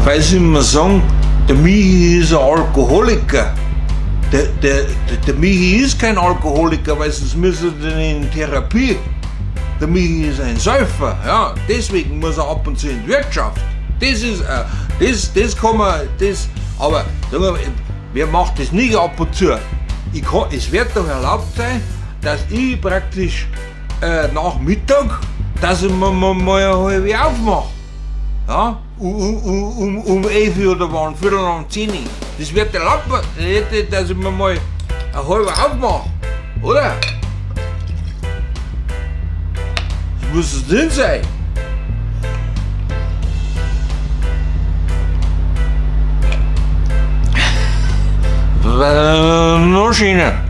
Weil sie immer sagen, der Michi ist ein Alkoholiker. Der Michi ist kein Alkoholiker, weil sonst müsste er in Therapie. Der Michi ist ein Säufer, ja, deswegen muss er ab und zu in die Wirtschaft. Das ist, das kann man, das, aber sagen wir, wer macht das nicht ab und zu? Es wird doch erlaubt sein, dass ich praktisch nach Mittag, dass ich mir mal eine halbe aufmache. Ja? Um 11 oder wann, 10:15. Das wird erlaubt, dass ich mir mal eine halbe aufmache, oder? Das muss es drin sein. Noch schöner.